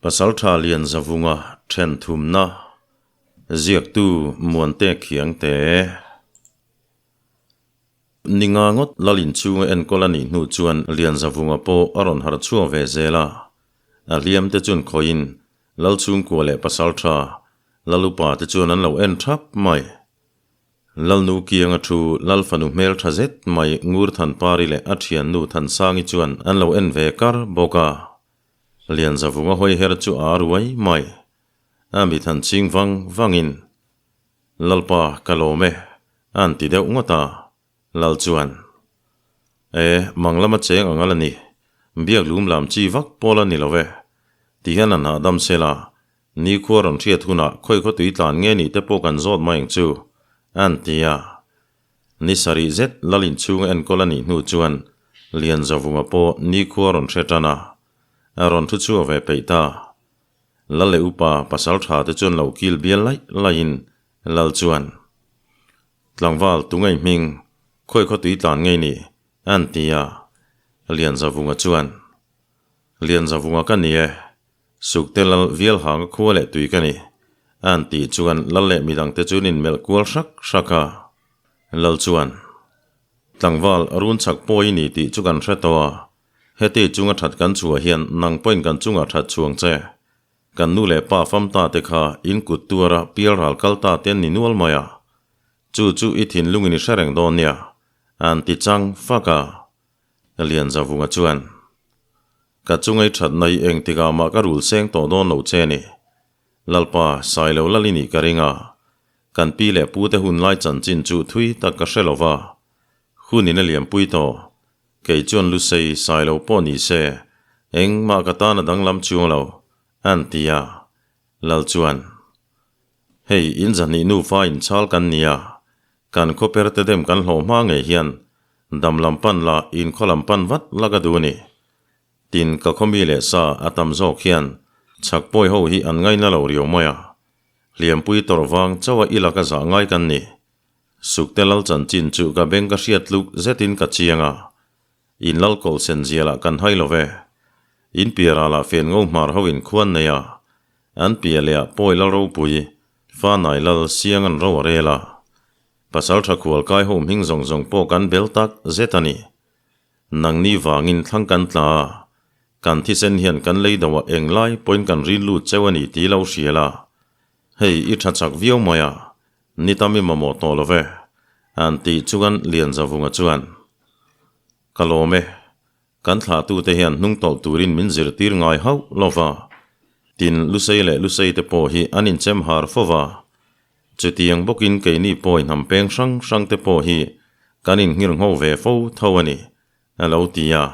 Pasaltha Lianzavunga then thumna ziaktu Muante Khiangte. Ninga ngawt Lalin chunga enkawl a nih hnu chuan Lianzavunga pawh a rawn harh chhuak ve zel a. A hliam te chuan khawiin Lal chhungkua leh Pasaltha Lalupa te chuan an lo en thap mai. Lalnu kianga thu Lal fanu hmel tha zet mai Ngur Thanpari leh a thiannu Thansangi chuan an lo en ve kar bawk a. Lianzavunga hawi her chu a ruai mai. A mit han ching vang vangin, Lalpa ka lawm e, a an ti deuh ngawt a. Lal chuan, E, mang lama cheng ang ala ni. Biak lum lam chi vak pawl a ni lo e. Tihian an hahdam sel a, Nikhua rawn hriat hunah khawi khaw tui tlan nge nih te pawh kan zawt mai ang chu, a an ti a. Ni sarih zet Lal inchhunga enkawl a nih hnu chuan Lianzavunga pawh nikhua rawn hre tan a, a rawn thu chhuak ve peih ta. Lal leh upa pasal tha te chuan lo kil bial laih laihin Lal chuan, Tlangval tungai hming khawi khaw tui tlan nge nih? a an ti a. Lianzavunga chuan, Lianzavunga ka ni e, Sukte lal vial hanga khua leh tui ka ni, a han tih chuan lal leh midangte chu an inmelh kual hrak hrak a. Lal chuan, Tlangval, run chhak pawi i ni tih chu kan hre tawh a, heti chunga that kan chhuah hian nang pawhin kan chungah that chhuang che. Kan nu leh pa fam ta te kha in kut tuara pial ral kal ta te an ni nual mai a, chu chu i thinlungin i hre reng dawn nia, a han ti chang fak a. Lianzavunga chuan, Ka chungai thatna hi engtikah mah ka rul seng tawh dawn lo che ni. Lalpa, Sailo lal i nih ka ring a. Kan pi leh pute hun lai chanchin chu thui tak ka hre lo va. Hun in a liampui tawh. Kei chuan Lusei, Sailo pawh ni se, engmah ka tan a danglam chuang lo, a an ti a. Lal chuan, Hei, in zahnih nufa inchhal kan ni a. Kan khawper te dem kan hlawh hma ngei hian dam lam pan la in khaw lam pan vat la ka duh a ni. Tin, ka khaw mi leh sa a tam zawk hian chhak pawi ho hi an ngaina lo riau mai a. Hliampui tawrh vang chauha i laka zah ngai kan ni. Sukte lal chanchin chu ka beng ka hriat tluk zetin ka chiang a. In lal kawlh sen zia lah kan hai lo ve. In piarah lah fen ngo hmar ho in khuan nei a. An piah leh ah pawi lal ropui Fanai lal siang an ro a rel a. Pasal tha khual kai ho hming zawng zawng pawh kan bel tak zet a ni. Nangni vangin thlang kan tla a, kan thisen hian kan lei do ah englai pawhin kan rin lut cheu a ni ti lo hria la. Hei i tha chak viau mai a, ni tam i mamawh tawh lo ve, an tih chuan Lianzavunga chuan, Ka lawm e, Kan thlahtute hian hnungtawlh turin min zirtir ngai hauh lo va, tin Lusei leh Lusei te pawh hi an inchem har fo va. Chutiang bawkin keini pawi hnam peng hrang hrang te pawh hi kan innghirngho ve fo tho a ni, a lo ti a.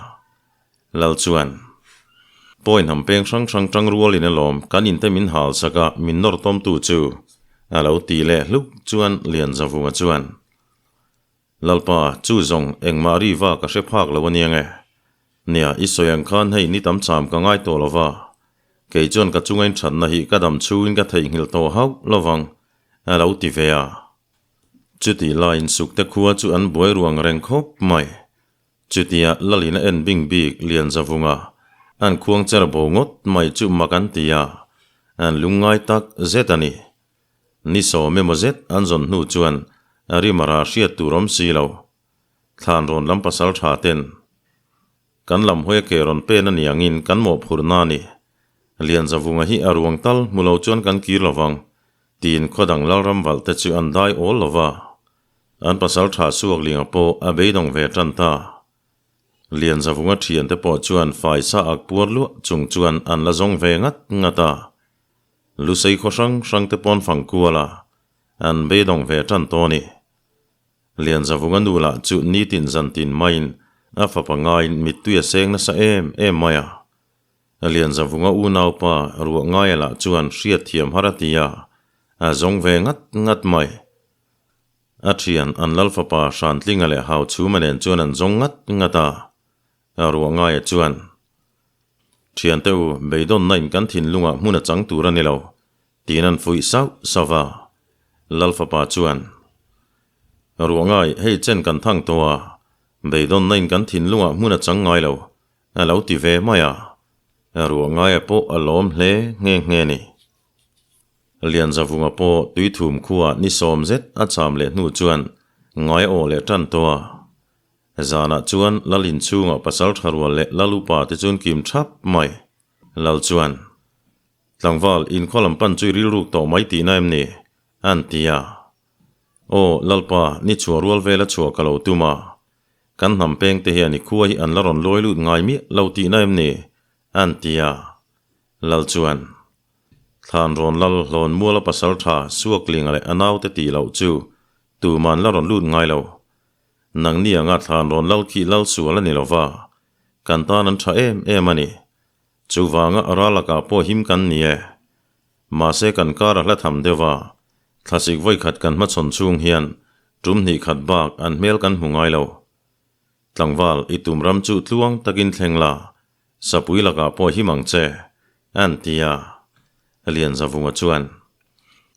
Lal chuan, Pawi hnam peng hrang hrang tang rualin alawm kan inte min hal sak a, min nawr tawmtu chu, a lo ti leh hluk chuan Lianzavunga chuan, Lalpa, chu zawng engmah ri va ka hre phak lo aniang e. Nia, i sawi ang khan hei ni tam cham ka ngai tawh lo va. Kei chuan ka chunga inthatna hi ka dam chhungin ka theihnghilh tawh hauh lo vang, a lo ti ve a. Chutih laiin sukte khua chu an buai ruang reng khawp mai. Chutia Lalin a en bing bik Lianzavunga an khuang cher bo ngawt mai chu mak an ti a, an lungngai tak zet a ni. Ni sawm emaw zet an zawn hnu chuan a rimara hriat tur awm si lo. Thlan rawn lam pasal tha ten kan lam hawi a ke rawn pen a ni angin kan mawhphurhna a ni. Lianzavunga hi a ruang tal hmu lo chuan kan kir lo vang, tiin khawdang Lalram valh te chu an dai awl lo va. An pasal tha Suaklinga pawh a beidawng ve tan ta. Lianzavunga thiante pawh chuan faisa ak puar luah chung chuan an la zawng ve ngat ngat a. Lusei khaw hrang hrang te pawn fang kual a, an beidawng ve tan tawh a ni. Lianzavunga nu lah chu nitin zan tin maiin a fapa ngaiin mittui a seng nasa em em mai a. Lianzavunga unaupa ruah ngaia lah chuan hriatthiam har a ti a, a zawng ve ngat ngat mai. A thian an lalfapa Hrantlinga leh Hauchhuma nen chuan an zawng ngat ngat a, ruah ngaia chuan, Thiante u, beidawnna in kan thinlungah hmun a chang tur a ni lo, tiin an fuih sauh sauh va. Lal fapa chuan, Ruah ngai, hei chen kan thang tawh a, beidawnna in kan thinlungah hmun a chang ngai lo, a lo ti ve mai a. Ruah ngaia pawh a lawm hle nghe nghe ni. Lianzavunga pawh Tuithum khuaa ni sawm zet a cham leh hnu chuan ngai aw leh tan tawh a. Zanah chuan Lal inchhungah pasal tha rual leh Lal upa te chuan kim thap mai. Lal chuan, Tlangval, inkhaw lam pan chu i rilruk tawh mai tihna em ni? An ti a. Aw, Lalpa, ni chhuah rual vela chhuah ka lo tum a. Kan hnam peng te hian i khua hi an la rawn lawi lut ngai miah lo tihna em ni? An ti a. Lal chuan, Thlan rawn lal hlawn muala pasal tha Suaklinga leh a naute tih loh chu tuman la rawn lut ngai lo. Nangni anga thlan rawn lal khi lal sual a ni lo va, kan tan an tha em em a ni. Chuvanga a ral lakah pawh him kan ni e. Mahse kan kar a hla tham deuh a, thlasik vawikhat kan hmachhawn chhung hian tum hnih khat bak an hmel kan hmu ngai lo. Tlangval, i tum ram chu tluang takin thleng la, sapui lakah pawh him ang che, an ti a. Lianzavunga chuan,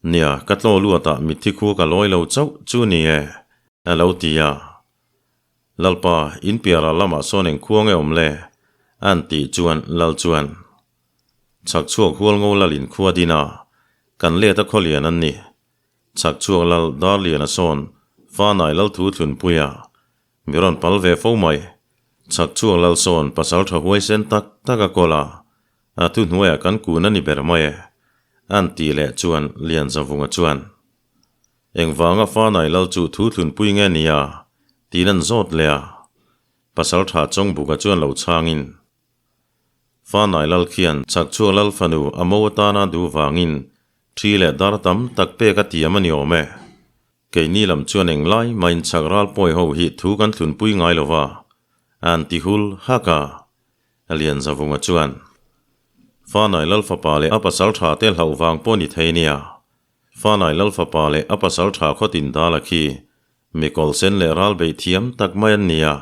Nia, ka tlaw luatah mitthi khua ka lawi lo chauh chu ni e, a lo ti a. Lalpa, in piara lamah sawn eng khua nge awm le? An tih chuan Lal chuan, Chhak chhuak hual ngo lal in khua din a, kan let a khaw lian an ni. Chhak chhuak lal dar lian a sawn, fa nai lal thu thlun pui a, mi rawn pal ve fo mai. Chhak chhuak lal sawn pasal tha huaisen tak tak a kawl a, a thu hnuaiah kan kun a ni ber mai e, an tih leh chuan Lianzavunga chuan, Engvanga Fanai lal chu thu thlunpui nge nia? tiin an zawt leh a. Pasal tha Chawngbuka chuan lo chhangin, Fanai lal khian chhakchhuak lal fanu a mo atana duh vangin thi leh dar tam tak pek a tiam a ni awm e. Keini lam chuan englai mahin chhak ral pawi ho hi thu kan thlunpui ngai lo va, an ti hul hak a. Lianzavunga chuan, Fanai lal fapa leh a pasal tha te hlauh vang pawh ni thei nia. Fanai Lalfapa leh a pasal tha khawtin dala khi mi kawlsen leh ral beih thiam tak mai an ni a,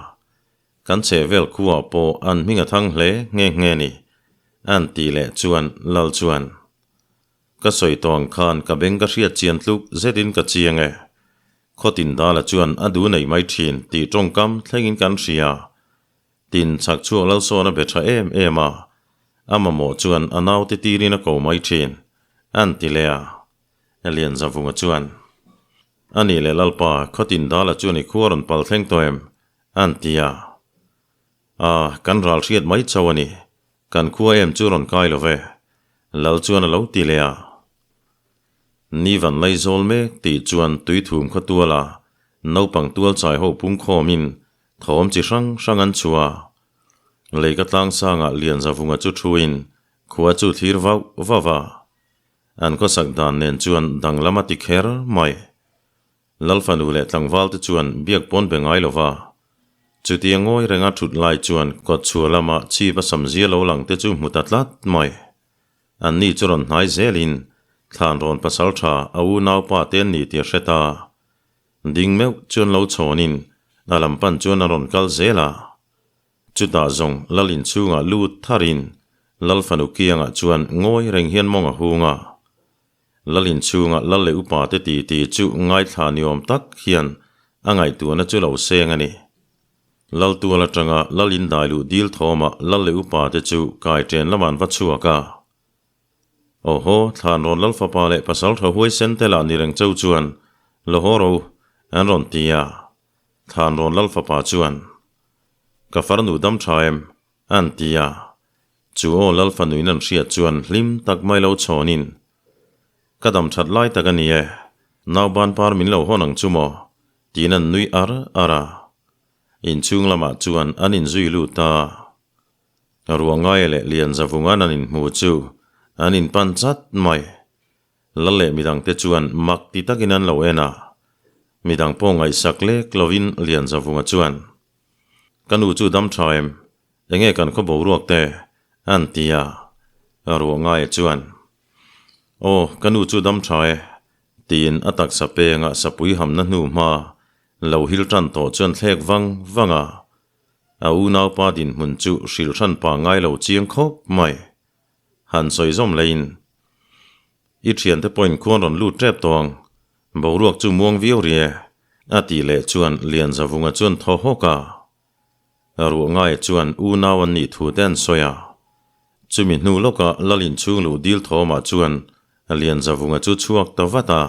kan chheh vel khuaah pawh an hming a thang hle nghe nghe ni, an tih leh chuan Lal chuan, Ka sawi tawh ang khan ka beng ka hriat chian tluk zetin ka chiang e, khawtin dala chuan a duh nei mai thin tih tawngkam thlengin kan hria, Tin, chhak chhuak Lalsawna be tha em em a, a mamawh chuan a naute tirin a ko mai thin, an ti leh a. Lianzavunga chuan, A nih leh Lalpa, khawtin dala chuan i khua rawn pal thleng tawh em? an ti a. A, kan ral hriat mai chauh a ni, kan khua em chu rawn kai lo ve, Lal chuan a lo ti leh a. Ni van lai zawl mek tih chuan tuithum khaw tuala naupang tual chai ho pungkhawmin Thawm chi hrang hrang an chhuah a, lei ka tlang sangah Lianzavunga chu thuin khua chu thlir vauh vauh a, an khawsak dan nen chuan danglam a ti kher mai. Lalfanu leh tlangval te chuan biak pawn be ngai lo va, chutia ngawi renga thut lai chuan kawtchhuah lama chhip a sam zia lo lang te chu hmu ta tlat mai. Anni chu rawn hnai zelin thlan rawn pasal tha a unaupa te an ni tih a hre ta. Ding meuh chuan lo chhawnin a lam pan chuan a rawn kal zel a. Chutah zawng Lal inchhungah lut tharin Lal fanu kiangah chuan ngawi reng hian mawng a hung a. Lal inchhunga Lal leh upa te ti ti chu ngaithla ni awm tak hian a ngaihtuahna chu lo seng a ni. Lal tual atanga Lal indai luh dil thawmah Lal leh upa te chu kai chen lamah an va chhuak a. Awhaw, thlan rawn lal fapa leh pasal tha huaisen te lah ni reng cheu chuan lo haw ro an rawn ti a. Thlan rawn lal fapa chuan, Ka farnu dam tha em? an ti a. Chu aw lal fanuin an hriat chuan hlim tak mai lo chhawnin, Ka dam that lai tak a ni e, nauban par min lo hawn ang chu maw? tiin an nui ar ar a. Inchhung lamah chuan an inzui lut a. Ruangaia leh Lianzavunga'n an inhmu chu an inpan chat mai. Lal leh midangte chuan mak ti takin an lo en a. Midang pawh ngaihsak lek lovin Lianzavunga chuan, Ka nu chu dam tha em? Enge kan khaw boruak te? an ti a. Ruangaia chuan, Aw, ka nu chu dam tha e, tiin a taksa pengah sapui hamna hnu hma lo hil tan tawh chuan thlek vang vang a. A unaupa dinhmun chu hrilh hran pa ngai lo chiang khawp mai. Han sawi zawm leiin, I thiante pawhin khuan rawn lut tep tawh ang, boruak chu muang viau ri e, a tih leh chuan Lianzavunga chuan thaw hawk a. Ruah ngaia chuan unau an nih thu te an sawi a. Chumi hnu lawkah Lal inchhung luh dil thawmah chuan Lianzavunga chu chhuak ta vat a.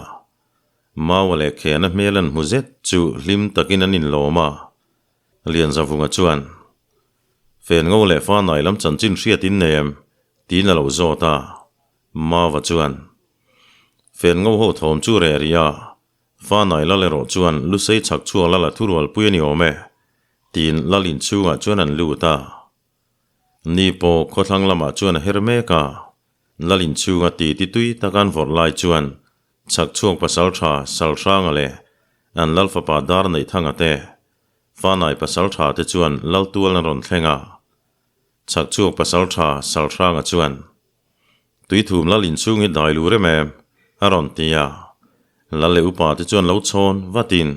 Maua leh Khena hmel an hmu zet chu hlim takin an inlawm a. Lianzavunga chuan, Fen ngo leh fa nai lam chanchin hriat in nei em? tiin a lo zawt a. Maua chuan, Fen ngo ho thawm chu reh rih a, fa nai lal erawh chuan lusei chhak chhuak lal a thurualpui a ni awm e, tiin lal inchhungah chuan an lut a. Ni pawh khawthlang lamah chuan a her mek a, Lal inchhunga ti ti tui tak an vawrh lai chuan chhak chhuak pasaltha Salhranga leh an Lal fapa Darneihthanga te, Fanai pasaltha te chuan Lal tual an rawn thleng a. Chhak chhuak pasaltha Salhranga chuan, Tuithum Lal inchhung hi dai lu rem em? a rawn ti a. Lal leh upa te chuan lo chhawn vatin,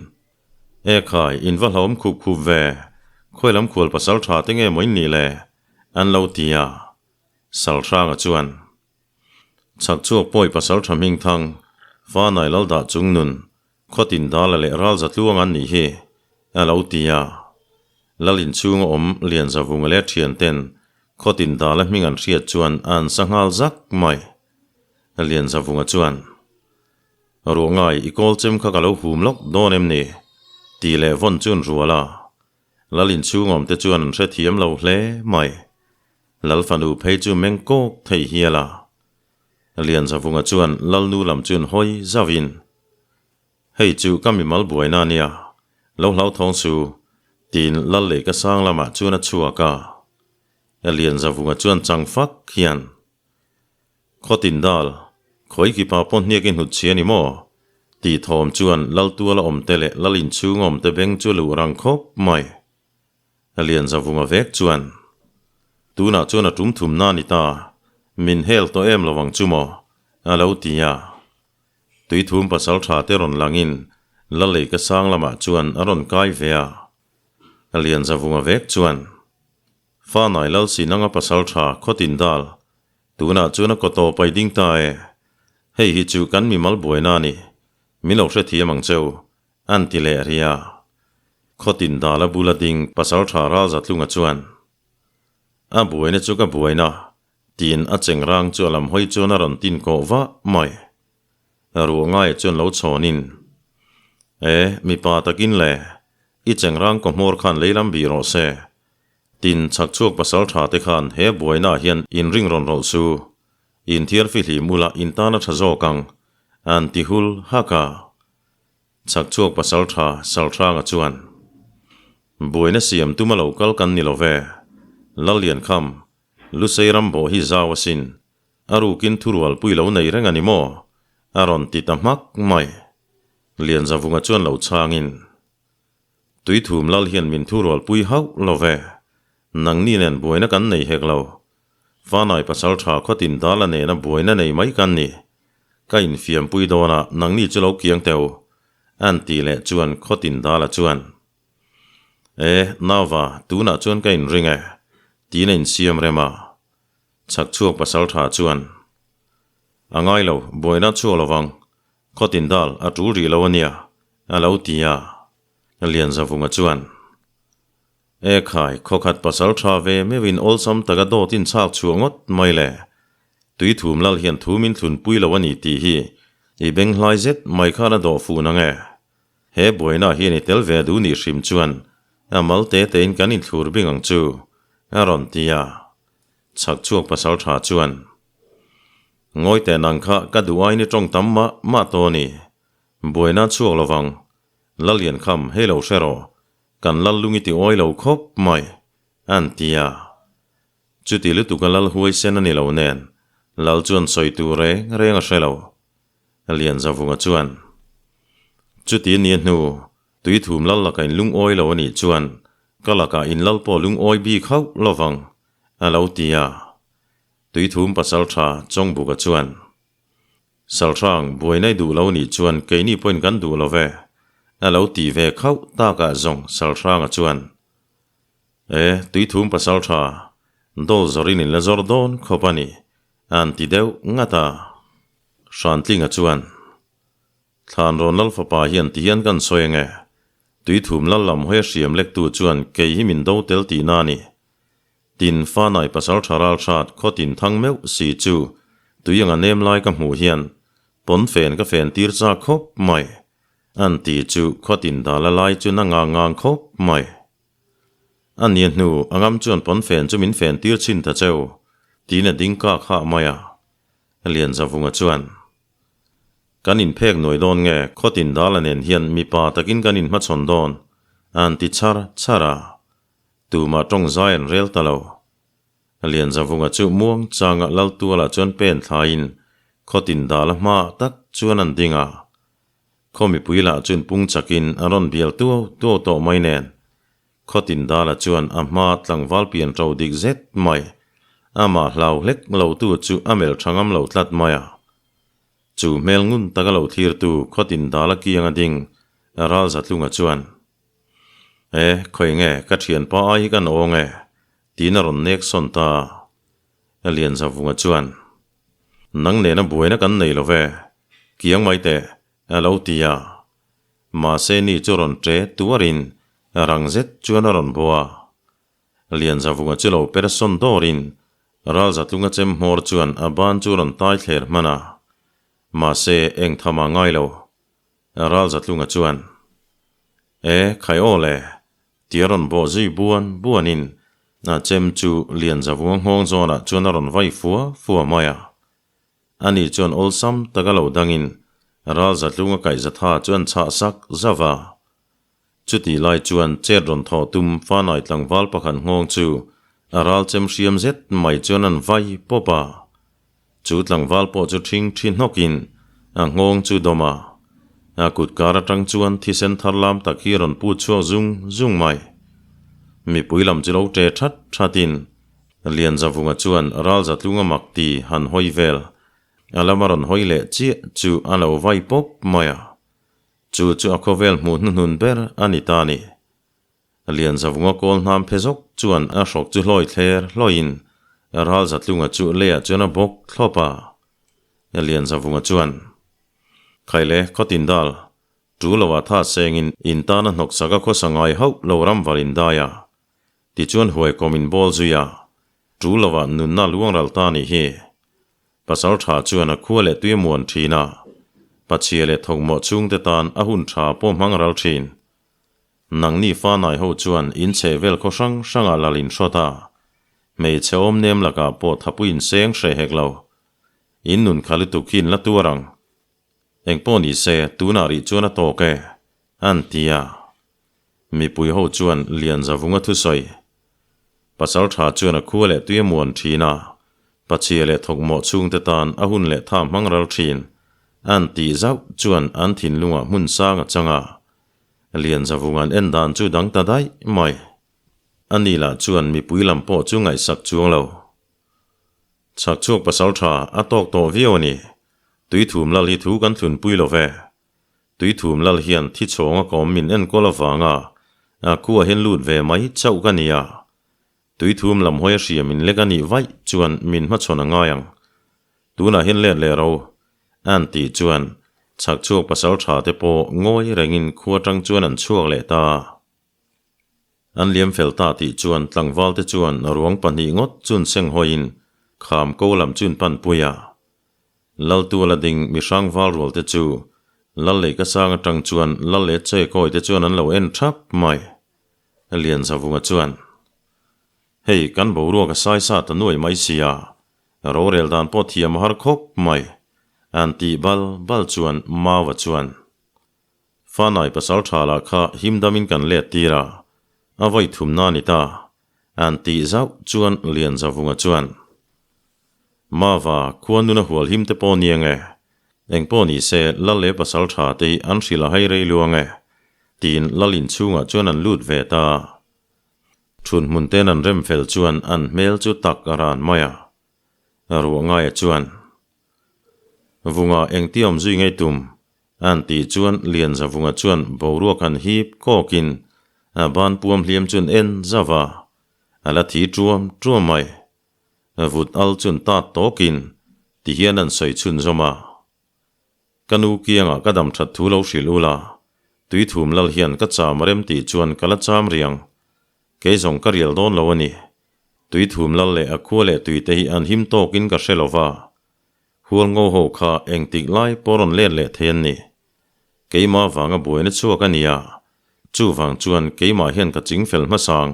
E khai, in va hlauhawm khup khup ve, khawi lam khual pasaltha te nge maw in nih le? an lo ti a. Salhranga chuan, Chhak chhuak pawi pasaltha hmingthang, Fanai Laldah chung nun, Khawtin Dala leh Ralza tluang an nih hi, a lo ti a. Lal inchhunga awm Lianzavunga leh thianten Khawtin Dala hming an hriat chuan an sa nghal zak mai. Lianzavunga chuan, Ruahngai i kawl chem kha ka lo hum lawk dawn em ni? tih leh vawn chu an rual a. Lal inchhung awmte chuan an hrethiam lo hle mai. Lal fanu phei chu meng kawk thei hial a. Lianzavunga chuan Lalnu lam chuan hawi zauhin, Hei chu ka mimal buaina a nia, lo hlauthawng su, tiin Lal lehka sang lamah chuan a chhuak a. Lianzavunga chuan chang fak hian, Khawtin dal, khawi kipa pawh hniak i hnut chhia ni maw? tih thawm chuan Lal tuala awmte leh Lal inchhung awmte beng chu a luh rang khawp mai. Lianzavunga vek chuan, Tunah chuan a tum thumna a ni ta, min hel tawh em lo ang chu maw? a lo ti a. Tuithum pasal tha te rawn langin Laleika sang lamah chuan a rawn kai ve a. Lianzavunga vek chuan, Fanai Lalsinanga pasal tha Khawtin dal, tunah chuan a kaw tawp a i ding ta e. Hei hi chu kan mimal buaina a ni, min lo hrethiam ang cheu, An ti leh ri a. Khawtin dala bula ding Pasaltha Ralzatlunga chuan, A buaina chu ka buaina, tiin a chengrang chu a lam hawi chuan a rawn tin kawh vah mai. Ruah ngaia chuan lo chhawnin, E, mipa takin le, i chengrang kaw hmawr khan lei lam bih rawh se. Tin, chhakchhuak Pasaltha te khan he buainaah hian inring rawn rawlh su. Inthiar fihlim ula in tan a tha zawk ang, an ti hul hak a. Chhakchhuak pasaltha Salhranga chuan, Buaina siam tuma lo kal kan ni lo ve. Lalliankham, Lusei ram bawh hi zau asin. A rukin thurualpui lo nei reng a ni maw? a rawn ti ta hmak mai. Lianzavunga chuan lo chhangin, Tuithum lal hian min thurualpui hauh lo ve. Nangni nen buaina kan nei hek lo. Fanai pasaltha khawtin dala nena buaina nei mai kan ni. Ka infiampui dawn a, nangni chu lo kiang teh u, an tih leh chuan khawtin dala chuan, E, nauva, tunah chuan ka inring e, tiin a insiam rem a. Chhakchhuak pasaltha chuan, A ngai lo, buaina chhuak lovang, khawtin dal a tul rih lo a nia, a lo ti a. Lianzavunga chuan, E khai, khawkhat pasal tha ve meuhin awlsam taka dawt in chhak chhuah ngawt mai le. Tui thum lal hian thu min thlun pui lo a ni tih hi i beng hlai zet mai khan a dawh fuh nang e. He buaina hian i tel ve duh nih hrim chuan a mal te tein kan inthlur bing ang chu, a rawn ti a. Chhak chhuak pasal tha chuan, Ngawi teh nang kha ka duh aiin i tawng tam mah mah tawh a ni. Buaina chhuak lovang, Laliankham hei lo hre rawh, Kan lal lung i ti awi lo khawp mai, an ti a. Chuti lutuk a lal huaisen a ni lo nen, lal chuan sawi tur reng reng a hre lo. Lianzavunga chuan, Chuti nia hnu, Tuithum lal laka in lungawi lo a nih chuan ka lakah in lal pawh lungawi bik hauh lovang, a lo ti a. Tuithum pasaltha Chawngbuka chuan, Salhrang, buaina i duh lo nih chuan keini pawhin kan duh lo ve, a lo ti ve khauh takah zawng Salhranga chuan, E, Tuithum pasaltha, dawl zawrin in la zawr dawn khawp a ni, an ti deuh ngat a. Hrantlinga chuan, Thlanrawn Lal fapa hian ti hian kan sawi ange, Tuithum Lal lam hawi a hriam lektu chuan kei hi min do tel tihna a ni. Tin, Fanai pasalṭha ralhrat khaw tin thang meuh si chu tui anga nem lai ka hmuh hian pawnfen ka fen tir chak khawp mai. An ti chu khaw tin dal a lai chu na ngang ngang khawp mai. A nia hnu a ngam chuan pawnfen chu min fen tir chhin ta cheu, tiin a ding kak hah mai a. Lianzavunga chuan, Kan inphek nuai dawn nge khaw tin dal a nen hian mipa takin kan inhmachhawn dawn, an ti char char a. Tumah tawng zai an rel ta lo. Lianzavunga chu muang changa Laltuala chuan pen thlaiin khaw tin dal a hmaah tak chuan an ding a. Khaw mipui lah chuan pung chakin a rawn bial tuau tuau tawh mai nen. Khaw tin dala chuan a hma tlangval pian ṭo dik zet mai. Amah hlau hlek lo tu chu a melh ṭha ngam lo tlat mai a. Chu hmel ngun taka lo thlirtu khaw tin dala kianga ding Ralzatlunga chuan, E, khawi nge ka ṭhianpa ai hi kan awng e, tiin a rawn nek sawn ta a. Lianzavunga chuan, Nang nena buaina kan nei lo ve, kiang mai teh, a lo ti a. Mahse ni chu rawn ṭe tuarin rang zet chuan a rawn bo a. Lianzavunga chu lo per sawn dawrin Ralzatlunga chem hmawr chuan a ban chu rawn tai thler hman a. Mahse eng tham a ngai lo. Ralzatlunga chuan, E, khai aw le, tia rawn bawh zui buan buanin a chem chu Lianzavunga nghawng zawnah chuan a rawn vai fua fua mai a. Ani chuan awlsam taka lo dangin Ralzatlunga kaihzatha chu an chhah sak zauh a. Chutih lai chuan chet rawn thawh tum Fanai tlangval pakhat nghawng chu a ral chem hriam zet mai chuan an vai pawp a. Chu tlangval pawh chu ṭhing ṭhi hnawkin a nghawng chu dawm a. A kut kar aṭang chuan thisen thar lam tak hi rawn put chhuak zung zung mai. Mipui lam chu lo ṭe ṭhat ṭhatin Lianzavunga chuan Ralzatlunga mak ti han hawi vel a lama rawn hawi leh chiah chu a lo vai pawp mai a. Chu chu a khawvel hmuh hnuhnun ber a ni ta ni. Lianzavunga kawl hnam phe zawk chuan a hrawk chu hlawi thler hlawiin Ralzatlunga chu leiah chuan a bawk thlawp a. Lianzavunga chuan, Khaile, Khawtindal, tu loah tha sengin in tana hnawksak a khawsa ngai hauh lo ram var in dai a. Tichuan huai kawm in bawl zui a, tu loah nunna luang ral ta nih hi. Pasal tha chuan a khua leh tui a muan thin a, pachhia leh thawkmawh chhungte tan a hun tha pawh hmang ral thin. Nangni fanai ho chuan in chheh vel khaw hrang hrangah lal in hrawt a, hmeichhe awm nem lakah pawh thapui in seng hreh hek lo. In nun kha lutuk hi in la tuar ang. Engpawh ni se, tunah rih chuan a tawk e, an ti a. Mipui ho chuan Lianzavunga thusawi. Pasal tha chuan a khua leh tui a muan thin a, pachhia leh thawkmawh chhungte tan a hun leh tha hmang ral thin. An tih zauh chuan an thinlungah hmun sang a chang a. Lianzavunga'n en dan chu dang ta daih mai. Ani lah chuan mipui lam pawh chu ngaihsak chuang lo. Chhak chhuak pasal tha a tawk tawh viau a ni. Tuithum lal hi thu kan thlunpui lo ve. Tuithum lal hian thi chhawnga ka awm min enkawl avanga a khuah hian lut ve mai chauh ka ni a. Tuithum lam hawi a hria min lek a nih vaih chuan min hmachhawn a ngai ang. Tunah hian let leh ro an tih chuan chhak chhuak pasal tha te pawh ngawi rengin khua tang chuan an chhuak leh ta. An liam fel ta tih chuan tlangval te chuan ruang pahnih ngawt chun seng hawiin kham ko lam chun pan pui a. Laltuala ding mihrang val rual te chu Lal leh ka sang atang chuan Lal leh che kawi te chuan an lo en thap mai. Lianzavunga chuan, Hei kan boruak a sai sa ta nuai mai sia, rorel dan pawh thiam a har khawp mai, an tih bal bal chuan Maua chuan, Fanai pasal tha lah kha himdamin kan let tir a, a vawi thumna a ni ta, an tih zauh chuan Lianzavunga chuan, Mava, khua nuna hual him te pawh ni ang e. Eng pawh ni se, Lal leh pasal tha te hi an hrilh a hai rei lu ang e, tiin Lal inchhungah chuan an lut ve ta. Thun hmun ten an rem fel chuan an hmel chu tak a ran mai a. Ruah ngaia chuan, Vunga engti awm zui ngei tum? An tih chuan Lianzavunga chuan boruak han hip kawkin a ban puam hliam chuan en zauh a, a la thi tuam tuam mai. Vut al chun tat tawkin ti hian an sawi chhun zawm a. Ka nu kiangah ka dam that thu lo hrilh ula, Tuithum lal hian ka cham a rem tih chuan ka la cham riang. Kei zawng ka rial dawn lo a ni. Tuithum lal leh a khua leh tuite hi an him tawkin ka hre lo va, Hualngo ho kha engtik lai pawh rawn let leh thei an ni. Keimah vanga buaina chhuak a nia, chuvang chuan keimah hian ka chingfel hmasang.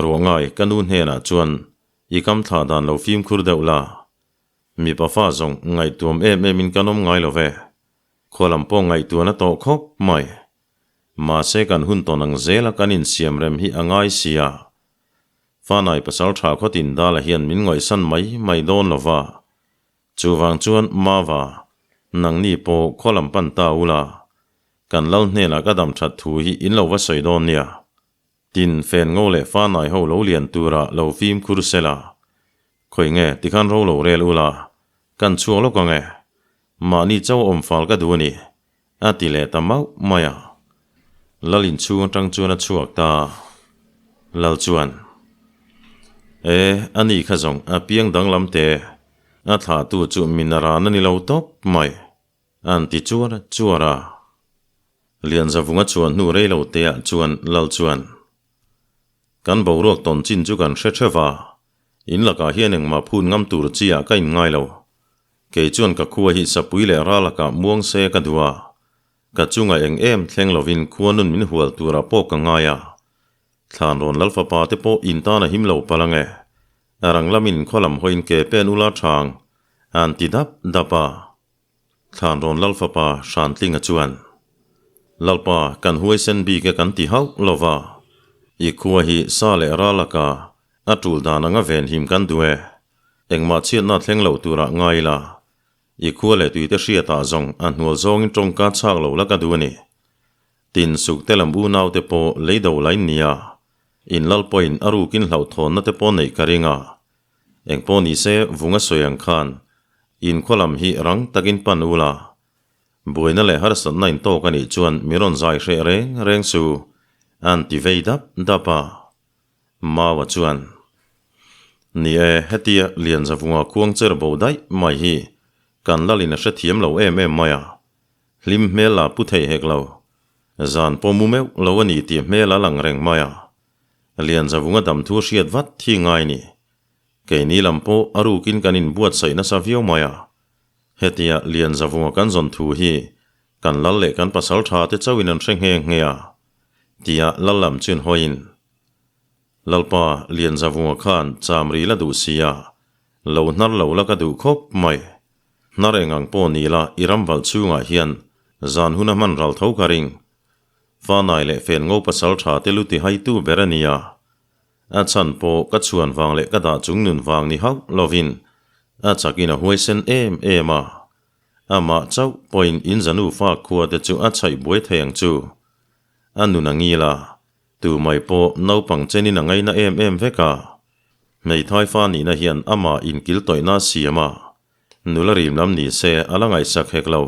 Ruangai ka nu hnenah chuan i kam thlah dan lo fimkhur deuh la. Mipa fa zawng ngaihtuam em em in kan awm ngai lo ve. Khua lam pawh ngaihtuan a tawh khawp mai. Mahse kan hun tawn ang zela kan insiam rem hi a ngai sia. Fanai pasal tha khawtin Dala hian min ngawihsan mai mai dawn lo va. Chuvang chuan Mava, nangni pawh khaw lam pan ta ula, kan lal hnenah ka dam that thu hi in lo va sawi dawn nia. Tin, fen ngo leh fanai ho lo lian tura lo fimkhur sela. Khawi nge tikhan ro lo rel ula, kan chhuak lawk ang e. Mahni chauh awm fal ka duh a ni, a ti leh ta mauh mai a. Lal inchhung atang chuan a chhuak ta. Lal chuan, E, a ni kha zawng a piang danglam te, a thlahtu chu min a ran a ni lo tawp mai, an ti chuar chuar a. Lianzavunga chuan hnu rei lo teah chuan Lal chuan, Kan boruak tawn chin chu kan hre theuh va, in lakah hian engmah phut ngam tur chi ah ka inngai lo. Kei chuan ka khua hi sapui leh ral lakah muang se ka duh a, ka chungah eng em thleng lovin khua nun min hual turah pawh ka ngai a. Thlan rawn lal fapa te pawh in tan a him lo palh ang e. A rang lamin khaw lam hawiin ke pen ula thang an ti dap dap a. Thlan rawn lal fapa Hrantlinga chuan, Lalpa, kan huaisen bik e kan ti hauh lo va, i khua hi sa leh ral laka a tul dan anga venhim kan duh e. Engmah chhiatna thleng lo turah ngai ila, i khua leh tuite hriatah zawng a hnual zawngin tawngka chhak lo la ka duh a ni. Tin, sukte lam unaute pawh lei do lain nia, in lal pawhin a rukin hlauhthawnna te pawh neih ka ring a. Engpawh ni se, vunga sawi ang khan in khua lam hi rang takin pan ula, buaina leh harsatna in tawk a nih chuan mi rawn zai hreh reng reng su, an ti vei dap dap a. Maua chuan, Ni e, hetia Lianzavunga khuang cher bo daih mai hi kan lalin a hrethiam lo em em mai a, hlim hmel la pu thei hek lo, zan pawh mu meuh lo a ni tih hmel a lang reng mai a, Lianzavunga dam thu hriat vat hi ngai ni. Keini lam pawh a rukin kan inbuatsaih nasa viau mai a, hetia Lianzavunga kan zawn thu hi kan lal leh kan pasal tha te chauhin an hre nghe nghe a, tia lal lam chuan hawiin, Lalpa, Lianzavunga khan cham ri la duh si a, lo hnar lo la ka duh khawp mai. Hnar eng ang pawh ni la i ram valh chhungah hian zan hun a hman ral tho ka ring. Fanai leh fen ngo pasal tha te lu ti haitu ber a nia. A chhan pawh ka chhuan vang leh ka dah chung nun vang ni hauh lovin a chakin a huaisen em em a. Amah chauh pawhin in zanu fa khua te chu a chhaih buai thei ang chu. A nun a ngil a, tu mai pawh naupang chenin a ngaina em em vek a. Hmeithai fa nihna hian amah inkil tawihna a siam a, nula rim lam ni se a la ngaihsak hek lo.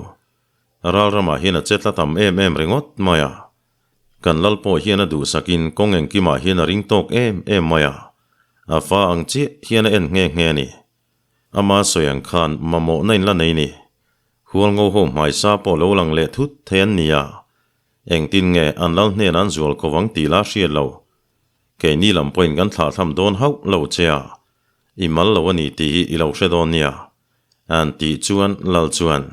Ral ramah hian a che tla tam em em ringawt mai a. Kan lal pawh hian a duhsakin kawng engkimah hian a ring tawk em em mai a, a fa ang chiah hian a en nghe nghe a ni. Ama sawi ang khan mamawhna in la nei ni. Hualngo ho hmaisa pawh lo lang leh thut thei an ni a, engtin nge an lal hnenah an zual ko vang tih la hriat lo. Keini lam pawhin kan thlahthlam dawn hauh lo che a, i mal lo a ni tih hi i lo hre dawn nia, an tih chuan lal chuan,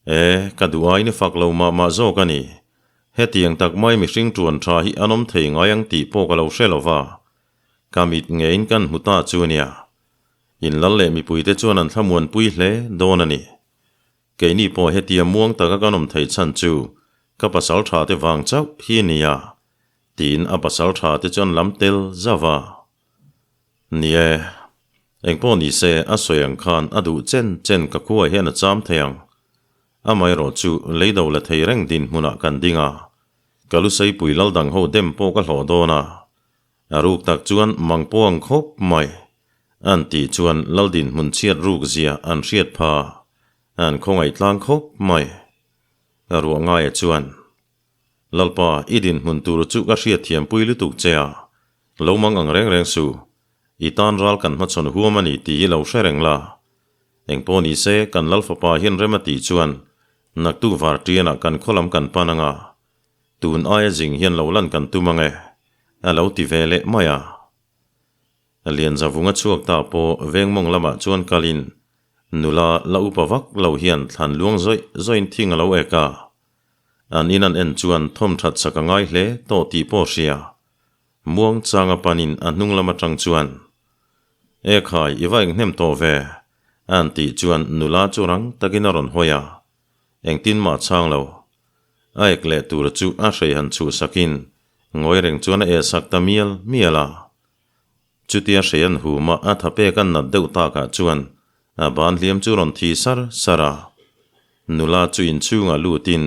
E, ka duh aiin i fak lo mah mah zawk a ni. Hetiang tak mai mihring ṭuan ṭha hi an awm thei ngai ang tih pawh ka lo hre lo va. Ka mit ngeiin kan hmu ta chu a nia. In lal leh mipuite chuan an thlamuanpui hle dawn a ni. Keini pawh hetia muang taka kan awm thei chhan chu ka pasal tha te vang chauh hi a nia, tiin a pasal tha te chuan lam tel zauh a. Ni e, engpawh ni se a sawi ang khan a duh chen chen ka khuaah hian a cham thei ang. Amaherawh chu leido la thei reng dinhmunah kan ding a, ka luseipui lal dang ho dem pawh ka hlawh dawn a, A ruk tak chuan mang pawh ang khawp mai. An tih chuan lal dinhmun chhiat ruk zia an hriat pha. An khawngaih tlang khawp mai. A ruah ngaia chuan, Lalpa, i dinhmun tur chu ka hriat thiampui lutuk che a, lo mang ang reng reng su. I tan ral kan hmachhawn huam a ni tih hi lo hre reng la. Engpawh ni se, kan lal fapa hian rem a tih chuan naktuk varṭianah kan khaw lam kan pan ang a. Tun aia zing hian lo lan kan tum ang e, a lo ti ve leh mai a. Lianzavunga chhuak ta pawh veng mawng lamah chuan kalin nula la upa vak lo hian thlan luang zawih zawihin thing a lo ek a. An in an en chuan thawm that sak a ngai hle tawh tih pawh hria. Muang changa panin a hnung lam atang chuan, E khai, i va eng hnem tawh ve, a'n tih chuan nula chu rang takin a rawn hawi a. Engtin mah chhang lo. A ek leh tur chu a hrei han chhuh sakin ngawi reng chuan a eh sak ta mial mial a. Chutia hrei an hum a, a tha pek an nat deuh takah chuan a ban hliam chu rawn thi sar sar a. Nula chu inchhungah lutin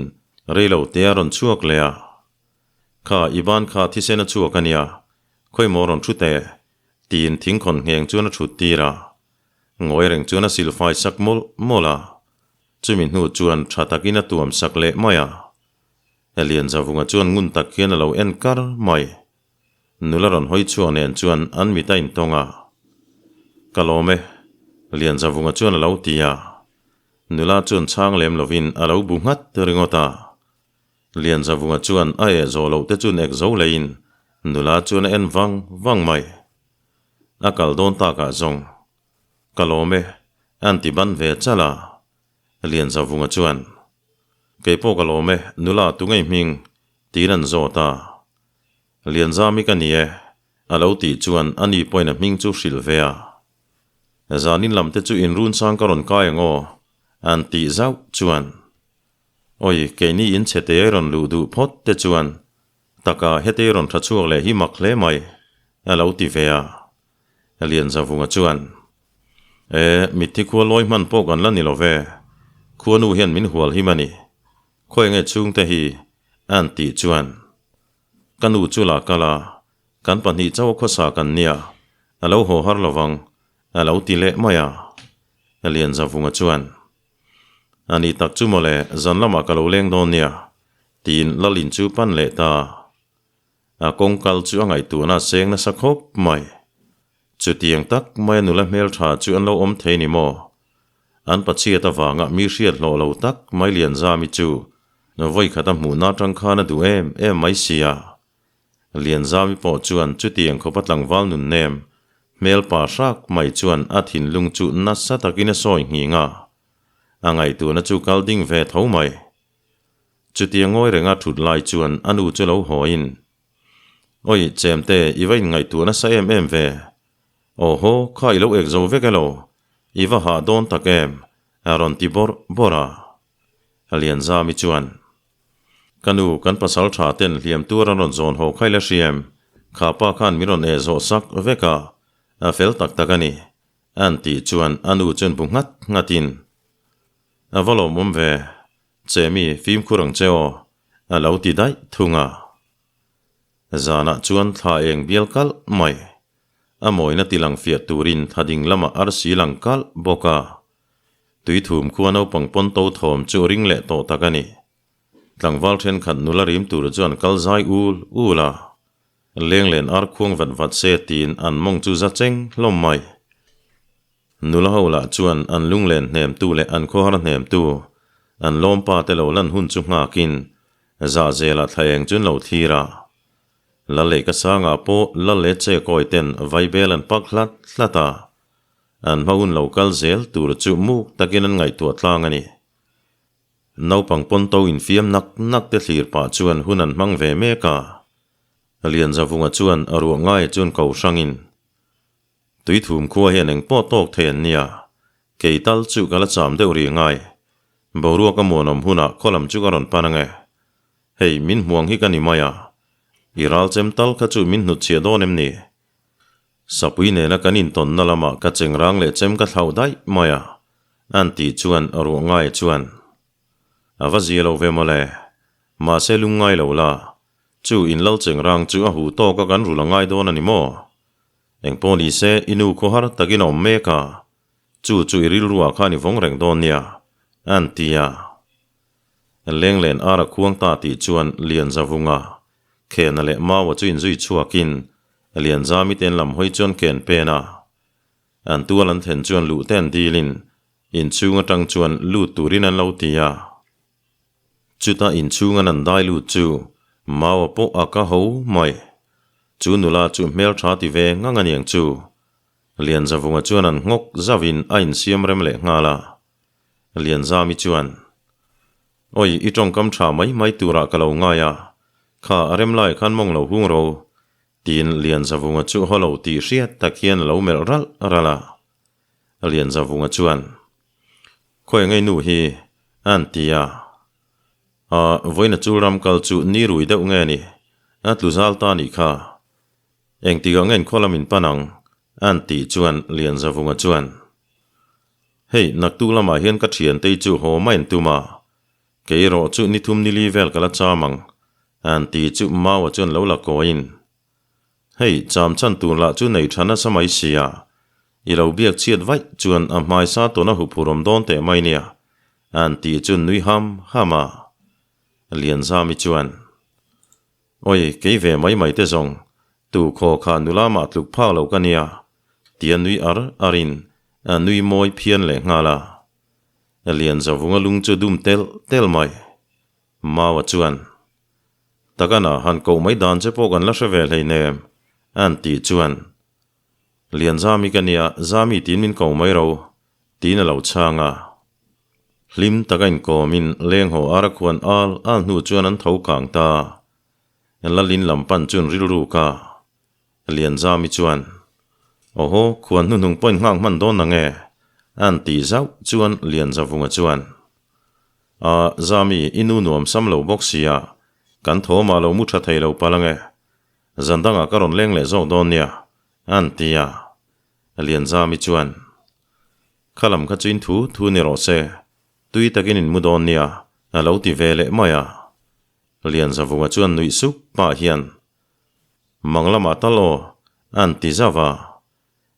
reilo te a rawn chhuak leh a. Kha, i ban kha thisen a chhuak a nia, khawimaw rawn thu teh, tiin thingkhawn ngheng chuan a thut tir a. Ngawi reng chuan a silfai sak mawlh mawlh a. Chumi hnu chuan tha takin a tuam sak leh mai a. Lianzavunga chuan ngun tak hian a lo en kar mai. Nula rawn hawi chhuak nen chuan an mit a intawng a. Ka lawm e, Lianzavunga chuan a lo ti a. Nula chuan chhang lem lovin a lo bu nghat ringawt a. Lianzavunga chuan a eh zawh loh te chuan ek zo leiin nula chuan a en vang vang mai. A kal dawn takah zawng, Ka lawm e, a'n ti ban ve chal a. Lianzavunga chuan, Kei pawh ka lawm e, nula tu ngei hming? tiin an zawt a. Lianzami ka ni e, a lo tih chuan a ni pawhin a hming chu hrilh ve a. Zanin lam te chu inrunsang ka rawn kai ang aw, a'n tih zauh chuan. Awi, keini in chhe te rawn luh duh phawt te chuan taka hete rawn tha chhuak leh hi mak hle mai, a lo ti ve a. Lianzavunga chuan, E, mitthi khua lawi hman pawh kan la ni lo ve, khuanu hian min hual him a ni, khawi nge chhungte hi? a'n tih chuan, Ka nu chu la kal a, kan pahnih chauh khawsa kan nia, a lo haw har lovang, a lo ti leh mai a. Lianzavunga chuan, A ni tak chu mawle, zan lamah ka lo leng dawn nia, tiin Lalin chu pan leh ta. A kawng kal chu a ngaihtuahna a seng nasa khawp mai. Chutiang tak maia nula hmeltha chu an lo awm thei ni maw? An pachhiat avanga mi hriat hlawh lo tak mai Lianzami chu vawikhat a hmuhna atang khan a duh em em mai sia. Lianzami pawh chuan chutiang khawpa tlangval nun nem hmel pa hrak mai chuan a thinlung chu nasa takin a sawi nghing a, a ngaihtuahna chu kal ding ve tho mai. Chutia ngawi renga thut lai chuan a nu chu lo hawiin, Awi, Chemte, i va inngaihtuah nasa em em ve. Aw haw, kha i lo ek zo vek elo, i va hah dawn tak em, a rawn ti bawrh bawrh a. Lianzami chuan, Ka nu, kan pasal tha ten hliam tur an rawn zawn haw kha i la hriam, kha pa khan min rawn eh zawh sak vek a, a fel tak tak a ni, a'n tih chuan a nu chuan bu nghat nghatin, A va lawmawm ve, Chemi fimkhur ang che aw, a lo ti daih thung a. Zanah chuan thla eng bial kalh mai. A mawina ti lang fiah turin thla ding lamah arsi lang kalh bawk a. Tuithum khua naupang pawn to thawm chu ring leh tawh tak a ni. Tlangval thenkhat nula rim tur chuan kal zai ul ul a. Lenglen ar khuang vat vat se tiin an mawng chu za cheng hlawm mai. Nula ho lah chuan an lunglen hnemtu leh an khawhar hnemtu, an lawmpa te lo lan hun chu nghakin zahzelah thla eng chu an lo thlir a. Laleika sangah pawh lal leh che kawi ten vaibel an pak hlat hlat a. An hma hun lo kal zel tur chu muk takin an ngaihtuah tlang a ni. Naupang pawn to infiam nak nak te thlir pah chuan hun an hmang ve mek a. Lianzavunga chuan a ruah ngai chuan ko hrangin, Tuithum khua hian eng pawh tawk thei an nia, kei tal chu ka la cham deuh rih ngai. Boruak a muanawm hunah khaw lam chu ka rawn pan ange. Hei, min hmuang hi ka ni mai a. I ral chem tal kha chu min hnutchhiah dawn em ni? Sapui nena kan intawnna lamah ka chengrang leh chem ka thlauh daih mai a, a'n tih chuan ruah ngai chuan, A va zia lo ve mawle, mahse lungngai lo la, chu inlal chengrang chu a huh tawk a kan rul a ngai dawn a ni maw? Engpawh ni se, i nu khawhar takin a awm mek a, chu chu i rilruah khan i vawng reng dawn nia, a'n ti a. Lenglen ar a khuang ta tih chuan Lianzavunga, Khena leh Maua chu inzui chhuakin Lianzami te an lam hawi chuan ken pen a. An tual an thlen chuan luh te an dilin inchhung atang chuan lut turin an lo ti a. Chuta inchhung an an dai lut chu Maua pawh a ka ho mai. Chu nula chu hmeltha ti ve ngang aniang chu. Lianzavunga chuan an nghawk zauhin a insiam rem leh nghal a. Lianzami chuan, Awi, i tawngkam tha mai mai turah ka lo ngai a, kha a rem lai khan mawng lo hung ro, tiin Lianzavunga chu haw lo tih hriat tak hian a lo melh ralh ralh a. Lianzavunga chuan, Khawi ngei nu hi, a'n ti a. A, vawiina chul ram kal chu ni rui deuh nge ni, a tlu zal ta nih kha. Engtikah nge inkhaw lam in pan ang? a'n tih chuan Lianzavunga chuan, Hei, naktuk lamah hian ka thiantei chu haw mai an tum a, kei erawh chu ni thum ni li vel ka la cham ang, a'n ti chu Maua chuan lo la kawiin, Hei, cham chhan tur lah chu nei tha nasa mai sia, i lo biak chhiat vaih chuan a hmaisa tawn a huphurh awm dawn teh mai nia, a'n ti chu nui ham ham a. Lianzami chuan, Awi, kei ve mai mai te zawng, tu khaw kha nula mah tluk phak lo ka nia, tia nui ar arin a nui mawi phian leh nghal a. Lianzavunga lung chu dum tel tel mai. Maua chuan, Takana han koh mai dan che pawh kan la hre ve hleinem, a'n tih chuan, Lianzami ka nia, Zami tiin min ko mai ro, tiin a lo chhang a. Hlim taka inkawmin lenghaw ara khuan al al hnu chuan an tho kang ta. Lalin lam pan chuan rilru ka Lianzami chuan, Awhaw, khuan hnuhnung pawhin nghak hman dawn na nge? a'n ti zauh chuan Lianzavunga chuan, A, Zami, i nu nuam sam lo bawk sia, kan thawmah lo mu tha thei lo palh ange. Zan dangah ka rawn leng leh zawk dawn nia, a'n ti a. Lianzami chuan, Kha lam kha chu in thu thu ni rawh se, tui takin in mu dawn nia, a lo ti ve leh mai a. Lianzavunga chuan nuih sup pah hian, Mang lamah tal aw, a'n ti zauh a.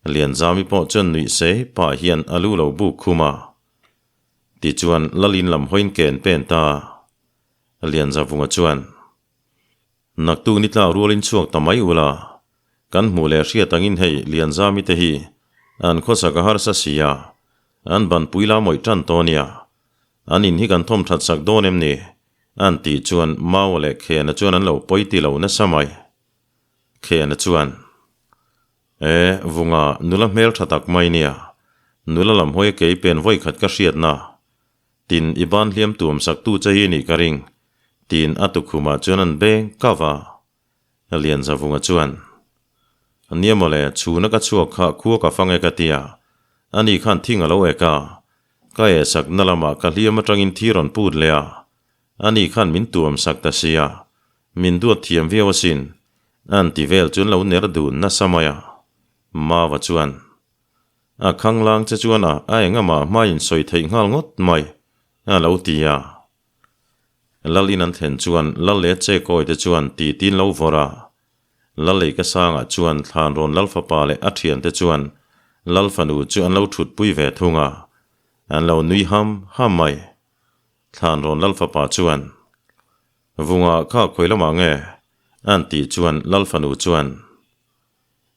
Lianzami pawh chuan nuih se pah hian a lu lo buk khum a. Tichuan Lalin lam hawiin ken pen ta. Lianzavunga chuan, Naktuk ni tlak rualin chhuak ta mai ula, kan hmuh leh hriat angin hei Lianzami te hi an khawsak a harsa si a, an banpui la mawih tan tawh ania, an in hi kan thawm that sak dawn em ni? an tih chuan Maua leh Khena chuan an lo pawi ti lo nasa mai. Khena chuan, E, Vunga, nula hmel tha tak mai nia, nula lam hawi kei pen vawi khat ka hriatna, Tin, i ban hliam tuam sak tu che hi nih ka ring, tiin a tukhumah chuan an beng kau a. Lianzavunga chuan, Nia mawle, chhuna ka chhuak kha khua ka fang e ka ti a, ani khan thing a lo ek a, ka eh sak na lamah ka hliam atangin thi rawn put leh a, ani khan min tuam sak ta si a, min duat thiam viau asin, an ti vel chuan lo ner dun nasa mai a. Mava chuan, A khanglang che chuan a a engamah hmain sawi theih nghal ngawt mai, a lo ti a. Lal in an thlen chuan Lal leh Chekawi te chuan ti tin lo vawrh a. Lal lei ka sangah chuan Thlanrawn Lal fapa leh a thiante chuan Lal fanu chu an lo thutpui ve thung a, an lo nui ham ham mai. Thlanrawn Lal fapa chuan, Vunga kha khawi lamah nge? an tih chuan Lal fanu chuan,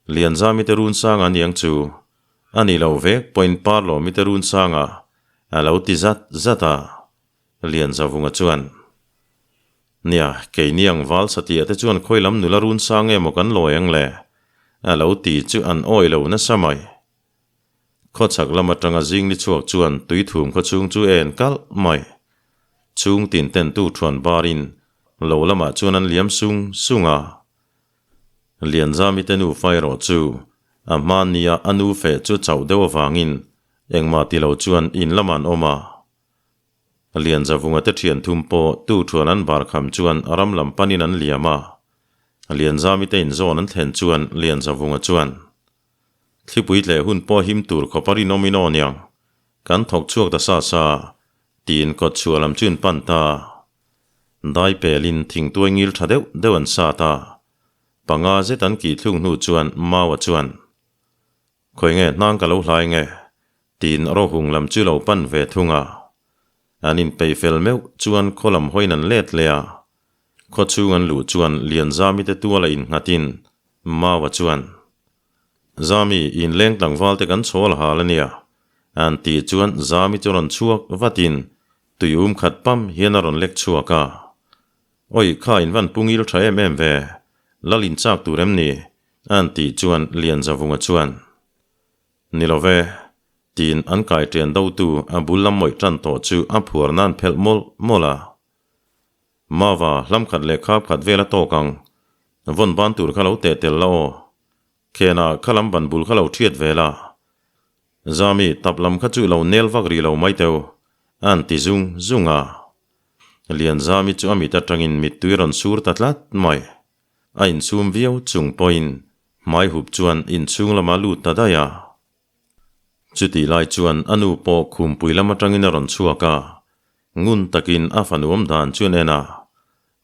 Lianzami te run sanga niang chu a ni lo vek pawhin Parlawmi te run sanga a lo ti zat zat a, Lianzavunga chuan, Nia, keini ang val satliah te chuan khawi lam nula run sang emaw kan lawi ang le? a lo ti chu an awi lo nasa mai. Khawchhak lam atanga zing ni chhuak chuan tuithum khawchhung chu en kalh mai. Chhung tin ten tu thuan barin lo lamah chuan an liam sung sung a. Lianzami te nufa erawh chu a hmania a nu feh chu chauh deuh avangin engmah ti lo chuan in lamah an awm a. Lianzavunga te thian thum pawh tu thuan an bar kham chuan ram lam panin an liam a. Lianzami te inzawn an thlen chuan Lianzavunga chuan, Thlipui tleh hun pawh him tur khawp a rinawm in aw niang, kan thawk chhuak ta sa sa, tiin kawtchhuah lam chu in pan ta. Dai pelin thingtuai ngil tha deuh deuh an sat a, panga zet an kih thlung hnu chuan Maua chuan, Khawi nge hnang ka lo hlai nge? tiin Rohung lam chu lo pan ve thung a. An inpeih fel meuh chuan khaw lam hawiin an let leh a. Khaw chhung an luh chuan Lianzami te tuala innghatin Maua chuan, Zami, inleng tlangval te kan chhawl hal a nia, an tih chuan Zami chu rawn chhuak vatin Tui um khat pam hian a rawn lek chhuak a. Awi, kha in van pungil tha em em ve, lal in chak tur em ni? A'n tih chuan Lianzavunga chuan. Ni lo ve, tiin an kai ṭian dotu a bul lam mawih ṭan tawh chu a phuar nan phelh mawlh mawlh a. Mava, hlam khat leh khap khat vel a tawk ang. Vawn ban tur kha lo teh tel la aw. Khenah kha lam ban bul kha lo ṭhiat ve la. Zami, tap lam kha chu lo nel vak rih lo mai teu, a'n ti zung zung a. Lianzami chu a mit aṭangin mittui rawn sur ta tlat mai. A inchhum viau chung pawhin hmai hup chuan inchhung lamah lut ta daih a. Chutih lai chuan a nu pawh khumpui lam atangin a rawn chhuak a, ngun takin a fanu awm dan chu an en a,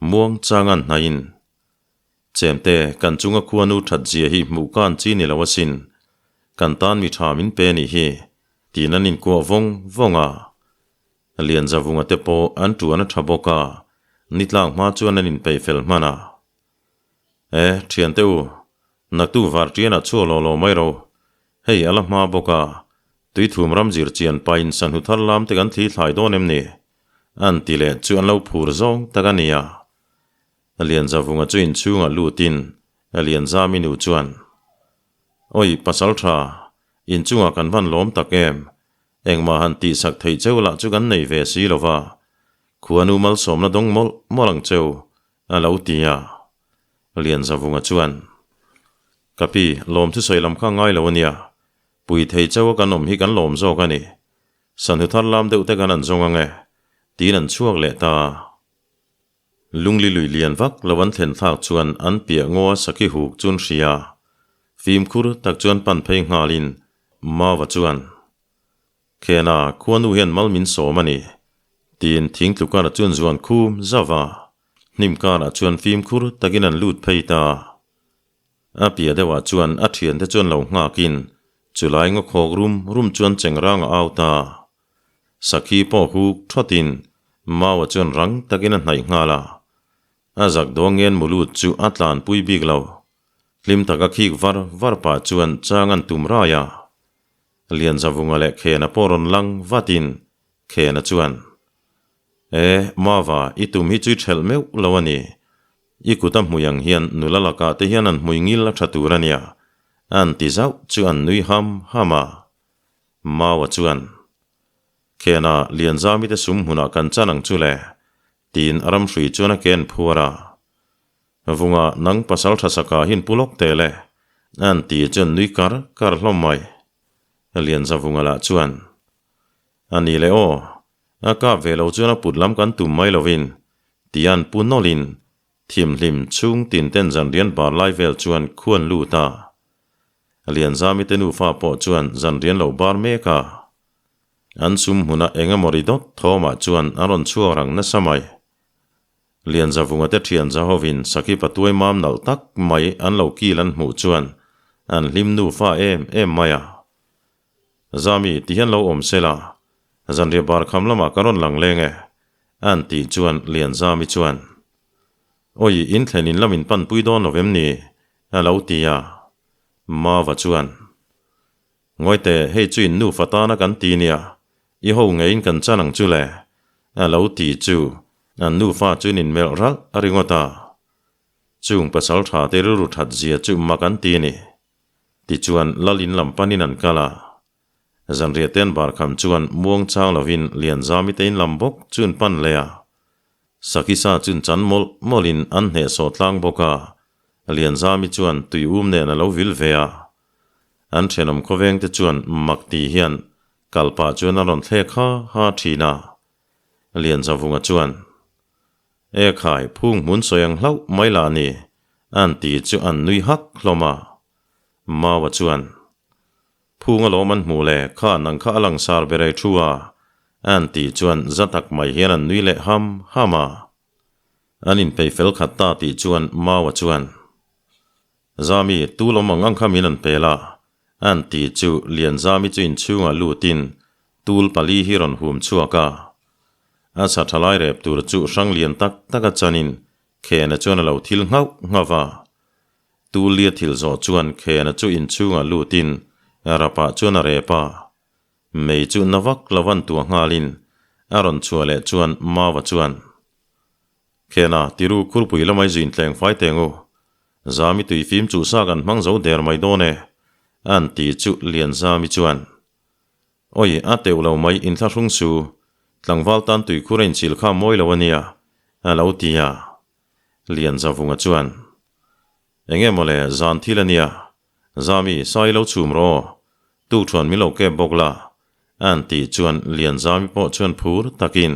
muang chang an hnaihin, Chemte, kan chunga khuanu that zia hi hmuh kan chi ni lo asin, kan tan mi tha min pe nih hi, tiin an inkuah vawng vawng a. Lianzavunga te pawh an tuan a tha bawk a, nitlak hma chuan an inpeih fel hman a. E, thiante u, naktu vartianah chhuak lo lo mai ro. Hei a la hma bawk a, tuithum ram zir chian pain sanhu thar lam te kan thli thlai dawn em ni? An ti leh chu an lo phur zawng tak a nia. Lianzavunga chu inchhungah lutin Lianzami nu chuan, Awi, pasal tha, inchungah kan van lawm tak em? Engmah han tihsak theih cheu lah chu kan nei ve si lo va, khuanu malsawmna dawng mawlh mawlh ang cheu, a lo ti a. Lianzavunga chuan, Ka pi, lawm thusawi lam kha ngai lo a nia, pui thei cheu a kan awm hi kan lawm zawk a ni. Sanhu thar lam deuh te kan han zawng ang e, tiin an chhuak leh ta. Lungli lui lian vak lo an thlen thlak chuan an piah ngaw a saki huk chu an hria. Fimkhur tak chuan pan phei nghalin Mava chuan, Khena, khuanu hian mal min sawm a ni, tiin thingtlu karah chuan zuan khum zauh a. Hnim karah chuan fimkhur takin an lut phei ta. A piah deuhah chuan a thiante chuan lo nghakin chulai ngaw khawk rum rum chuan chengrang a au ta. Sakhi pawh huk thawtin Maua chuan rang takin a hnaih nghal a. A zak dawn ngen mulut chu a tlanpui bik lo. Hlim taka khik var var pah chuan chang an tum rai a. Lianzavunga leh Khena pawh rawn lang vatin Khena chuan, E, Mava, i tum hi chu i ṭhelh meuh lo a ni. I kut a hmui ang hian nula lakah te hian an hmui ngil a ṭha tur a nia, an ti zauh chu an nui ham ham a. Maua chuan, Khena, Lianzami te sum hmunah kan chan ang chu le, tiin a ramhrui chuan a ken phuar a. Vunga, nang pasal tha saka hin pu lawk teh le, an ti chuan nui kar kar hlawm mai. Lianzavunga lah chuan, A ni le aw, a kap ve lo chuan a put lam kan tum mai lovin, tian pu nawlhin Thimhlim chhung tin ten zanrian bar lai vel chuan khuan lut a. Lianzami te nufa pawh chuan zanrian lo bar mek a. An sum hmuna eng emaw ri dawt thawmah chuan an rawn chhuak rang nasa mai. Lianzavunga te thian zahovin Saki patuai mam nalh tak mai an lo kil an hmuh chuan an hlim nufa em em mai a. Zami, ti hian lo awm se la, zanriah bar kham lamah ka rawn lang leng e, an tih chuan Lianzami chuan, Awi, in thlen in lam in panpui dawn lo vem ni? a lo ti a. Mava chuan, Ngawite, hei chu in nufa tana kan ti nia, i ho ngeiin kan chan ang chu le, a lo ti chu an nufa chuan in melh ralh a ringawt a. Chung pasal tha te rilru that zia chu mak an ti a ni. Tichuan Lal in lam panin an kal a. Zanriah te an bar kham chuan muang chang lovin Lianzami te in lam bawk chu an pan leh a. Sakisa chun chan mawlh mawlhin an hnehsawh tlang bawk a, Lianzami chuan tui um nen a lo vil ve a. An thenawm khawveng te chuan mak ti hian kal pah chuan a rawn thlek ha ha thin a. Lianzavunga chuan, E khai, phung hmun sawi ang hlauh mai lah ni, an ti chu an nui hak hlawm a. Maua chuan, Phung alawm an hmuh le, kha nang kha a langsar ber ei thu a, an tih chuan za tak mai hian an nui leh ham ham a. An inpeih fel khat ta tih chuan Maua chuan, Zami, tu lawm ang ang kha min an pel a, an ti chu Lianzami chu inchhungah lutin tul pali hi rawn hum chhuak a. A sa thalai rep tur chu hrang lian tak taka chanin Khena chuan a lo thil nghauh nghauh va. Tulia thil zawh chuan Khena chu inchhungah lutin rapah chuan a rep a. Mei chu na vak lo an tuah nghalin a rawn chhuah leh chuan Mava chuan, Khena, tiru khurpui lamai zuin tleng fai teng u. Zami tui fim chu sa kan hmang zo der mai dawn e. A'n ti chu Lianzami chuan, Awi, a teuh lo mai, inthlahrung su, tlangval tan tuikhur a inchil kha mawi lo a nia, a lo ti a. Lianzavunga chuan, Enge mawle, zan thil a nia, Zami, sai lo chhum rawh aw, tukṭhuan min lo kep bawk la, a'n tih chuan Lianzami pawh chuan phur takin,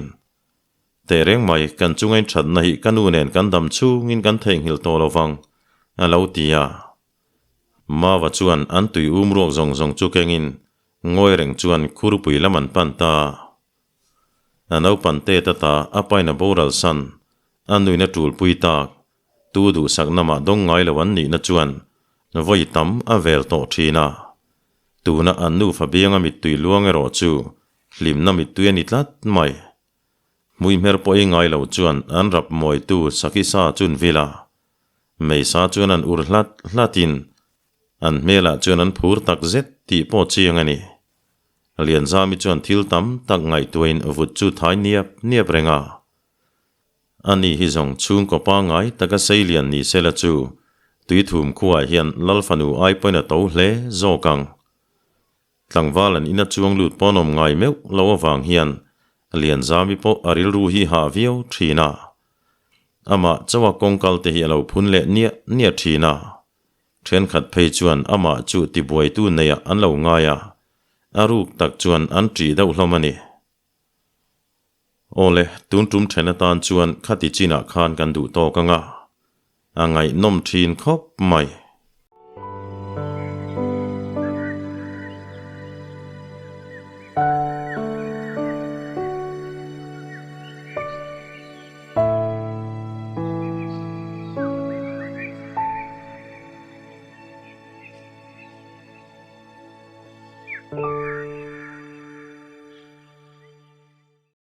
Teh reng mai, kan chunga inthatna hi ka nu nen kan dam chhungin kan theihnghilh tawh lo vang, a lo ti a. Mava chuan an tui um ruak zawng zawng chu kengin ngawi reng chuan khurpui lam an pan ta. A naupan te ta ta a paina boral san, a nuina tulpui tak, tu duhsakna mah dawng ngai lo an nihna chuan vawi tam a vel tawh thin a. Tuna an nufa bianga mittui luang erawh chu hlimna mittui a ni tlat mai. Hmuihmer pawh i ngai lo chuan an rap mawitu Sakisa chun vil a. Meisa chuan an ur hlat hlatin an hmelah chuan an phur tak zet tih pawh chiang a ni. Lianzami chuan thil tam tak ngaihtuahin vut chu thai niap niap reng a. Ani hi zawng chhungkaw pangngai taka seilian ni sela chu Tuithum khuaah hian Lal fanu ai pawhin a to hle zawk ang. Tlangval an ina chuang lut pawn awm ngai meuh lo avang hian Lianzami pawh a rilru hi hah viau thin a. Amah chauha kawngkal te hi a lo phun leh niah niah thin a. Thenkhat phei chuan amah chu tibuaitu neiah an lo ngai a, a ruk tak chuan an ṭih deuh hlawm a ni. Awle, tun tum then atan chuan khati chinah khan kan duh tawk ang a, a ngaihnawm thin khawp mai.